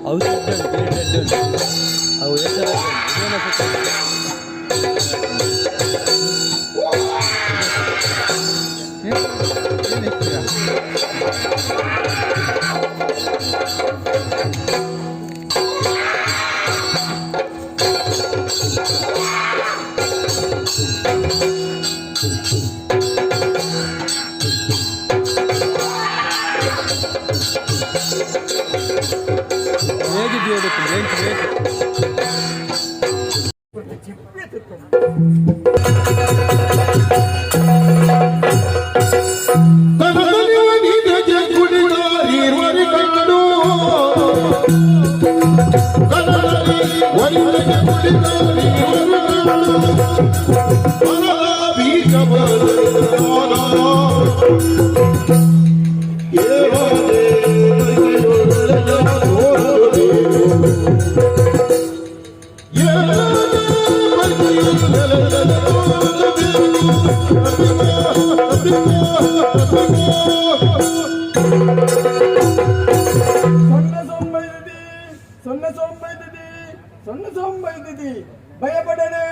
ಅವು ಎಡ್ಡೆ ಉಂಟು, ಅವು ಎತ್ತರ. 09 09 09 ಭಯಪಡಡೆ,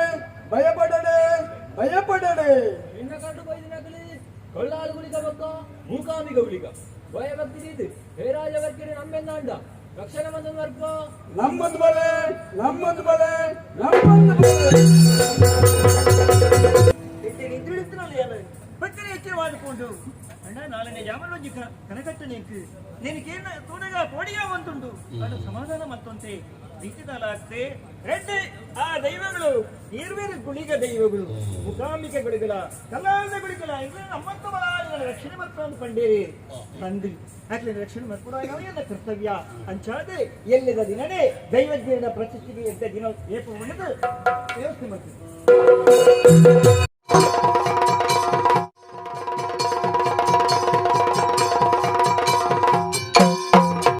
ಭಯಪಡಡೆ, ಭಯಪಡಡೆ. ನಿನ್ನ ಕಂಡು ಬೈದಿನಕಲಿ ಕೊಳ್ಳಾಲು ಗುಳಿಗ ಬೊಕ್ಕ ಮೂಕಾಂಬಿಕ ಗುಳಿಗ ಭಯಭಕ್ತಿ ದೀದ್ ಹೇರಾಜವರ್ಗಿರಿ ನಮ್ಮೆಂದಾಂಡ ರಕ್ಷಣೆ ಬಂದ ವರ್ಗ. ನಮ್ಮದು ಬಲೆ, ನಮ್ಮದು ಬಲೆ, ನಮ್ಮದು ಬಲೆ. ಪಕ್ಕನೆ ಎಚ್ಚರವಾದುಕೊಂಡು ಅಣ್ಣ, ನಾಳನೆ ಜಾಮಲೋಜಿ ಕನಕಟ್ಟನೆಂಕ್ ನಿನಕೇನ ತೂನಗ ಪೋಡಿಯ ಒಂದುಂಡು. ಅದು ಸಮಾಧಾನ ಮತ್ತೊಂತೆ ರೀತಿದಾಲ ಆಗ್ತೆ ರೆಡ್ಡಿ. ಆ ದೈವಗಳು ಏರ್ವೇರು ಗುಳಿಗ ದೈವಗಳು, ಮುಖಾಂಬಿಕ ಗುಳಿಗಳ, ಕಲ್ಲಾದ ಗುಳಿಗಳ, ಇವು ನಮ್ಮತ್ತ ಬಲ ರಕ್ಷಣೆ ಮಾಡ್ಕೊಂಡು ಪಂಡೇರಿ ತಂದು ಯಾಕಂದ್ರೆ ರಕ್ಷಣೆ ಮಾಡ್ಕೊಡೋ ಎನ್ನ ಕರ್ತವ್ಯ. ಅಂಚಾದೆ ಎಲ್ಲದ ದಿನನೇ ದೈವಜ್ಞನ ಪ್ರತಿಷ್ಠೆಗೆ ಎದ್ದ ದಿನ ಏಪ ಉಳಿದು ವ್ಯವಸ್ಥೆ ಮಾಡ್ತೀವಿ.